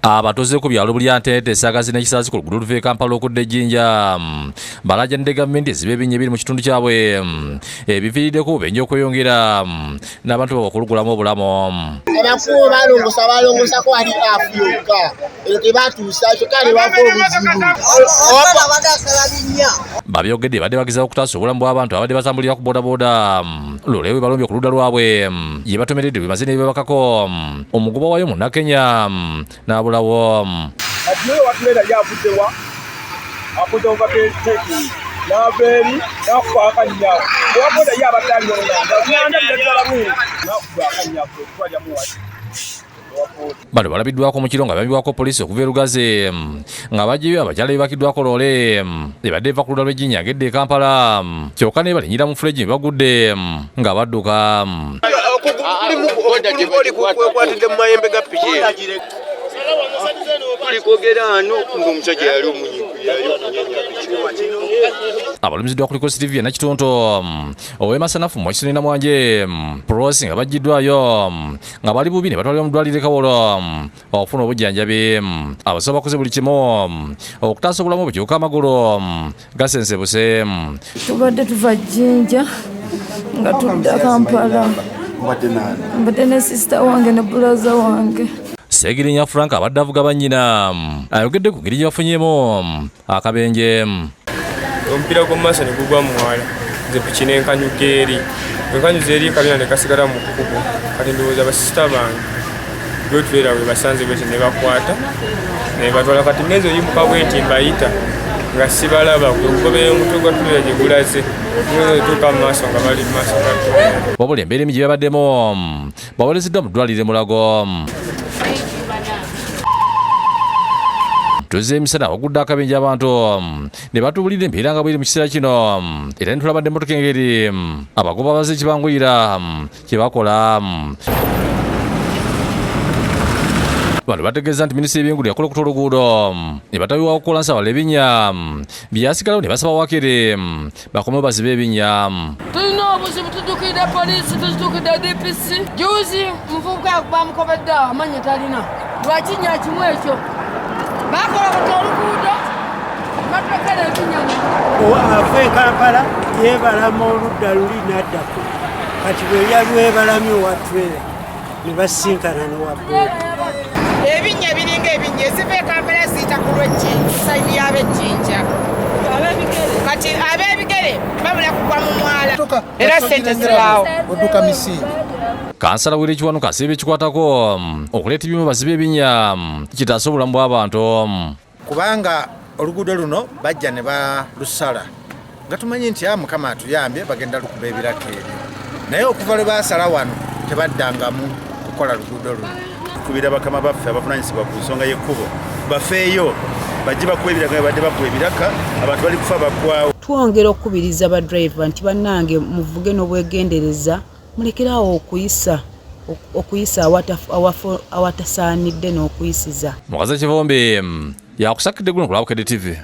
Abatuuze ku byalo Bulyanteete, Sagazi ne Kisasi ku luguudo oluva e Kampala okudda e Jinja balaajanidde gavumenti eziba ebinnya ebiri mu kitundu kyabwe ebiviiriddeko obubenje okweyongera n'abantu baabwe okulugulamu obulamu. Abakubo balongosa balongosako ali afu yokka ero tebatuusa kyokka ne bava obuzibu. Babyogedde badde bagezaako okutaasa obulamu bw'abantu abadde batambulira ku bodaboda loole we balumbye ku ludda lwabwe gye batomeredde bwe maze ne bebakako omugoba waayo Munnakenya n'abulawo. Kati oyo watuleera ye avudde wa? Akoze overtaking n'ava eri n'akuba akannya. Owa boda ye abadde ali wano nga nganda ddala bweru n'akuba akannya okutwalira muwali. Bano balabiddwako mu kiro nga bayambibwako poliisi okuva e Lugazi nga baggyeyo abakyala bebakiddwako loole ebadde eva ku ludda lw'Ejjinya ng'edda e Kampala kyokka ne balinnyira mu fuleji ne bagudde nga badduka. Okugulu kwetidde mu mayembe ga piki tuli kwogera wano ng'omusajja yali omunyiku yali okunyenya piki. Abalumiziddwa kuliko Silivia Nakituntu ow'emasanafu Mwakiso ne Namwanje Prosi nga baggiddwayo nga bali bubi ne batwalibwa mu ddwaliro e Kawolo okufuna obujjanjabi. Abasawo bakoze buli kimu okutaasa obulamu bwe kyokka amagulu gasensebuse. Tubadde tuva Jinja nga tudda Kampala. Mbadde ne sisita wange ne bulaza wange. Segirinya Frank abadde avuga bannyina ayogedde ku ngeri gye bafunyeemu akabenje. Omupiira gw'omu maaso ne gugwa mu mwala, nze piki n'enkanyuga eri enkanyuza eri kabina ne kasigala mu kkubo. Kati ndowooza basisita bange gwetubeera we basanze bweti ne bakwata ne batwala. Kati ngenze oyimuka bwenti mbayita nga sibalaba, gwe omutwe gwa tubeera gye gulaze tuuka mu maaso nga bali mu maaso ga tubeera. Wabula embeera emi gye babaddemu bawerezeddwa mu ddwaliro e Mulago. Tuzze emisana wagudde akabenje abantu ne batubuulira embeera nga bweri mu kiseera kino, era ne tulabadde emmotoka engeri abagoba baze ekibanguyira kye bakola. Bano bategeeza nti minisitule y'ebyenguudo yakola okuta oluguudo ne batabiwaako kolansi abalala ebinnya byasigalawo ne basaba wakiri bakome bazibe ebinnya. Tulina obuzibu, tuddukidde poliisi, tuddukidde DPC. Juzi muvubuka bamukobedde awo amannya talina lwakinnya kimu ekyo bakola buta oluguudo batwekera ebinnya. Ava e Kampala yeebalama oludda luli n'addako, kati bwe yalwebalamye owa trailer ne basinkana n'owa boda. Ebinnya biringa ebinnya eziva e Kampala ziyita ku lw'ejjinja side y'ab'ejjinja, kati ab'ebigere babula kugwa mu mwala era sente zibaawo. Odduka misinde. Kansala Willy Kiwanuka asaba ekikwatako okuleeta ebyuma bazibe ebinnya kitaasa obulamu bw'abantu. Kubanga oluguudo luno bajja ne balusala nga tumanyi nti Mukama atuyambye bagenda lukuba ebiraka ebyo, naye okuva lwe baasala wano tebaddangamu kukola luguudo luno. Tukubira bakama baffe abavunanyizibwa ku nsonga y'ekkubo bafeeyo bajje bakuba ebiraka, badde bakuba ebiraka, abantu bali kufa baggwawo. Twongera okukubiriza badriver nti bannange muvuge n'obwegendereza, mulekerawo okuyisa awatasaanidde n'okuyisiza. Mukazi Kivumbi yakusakidde guno ku Lwabukedde TV.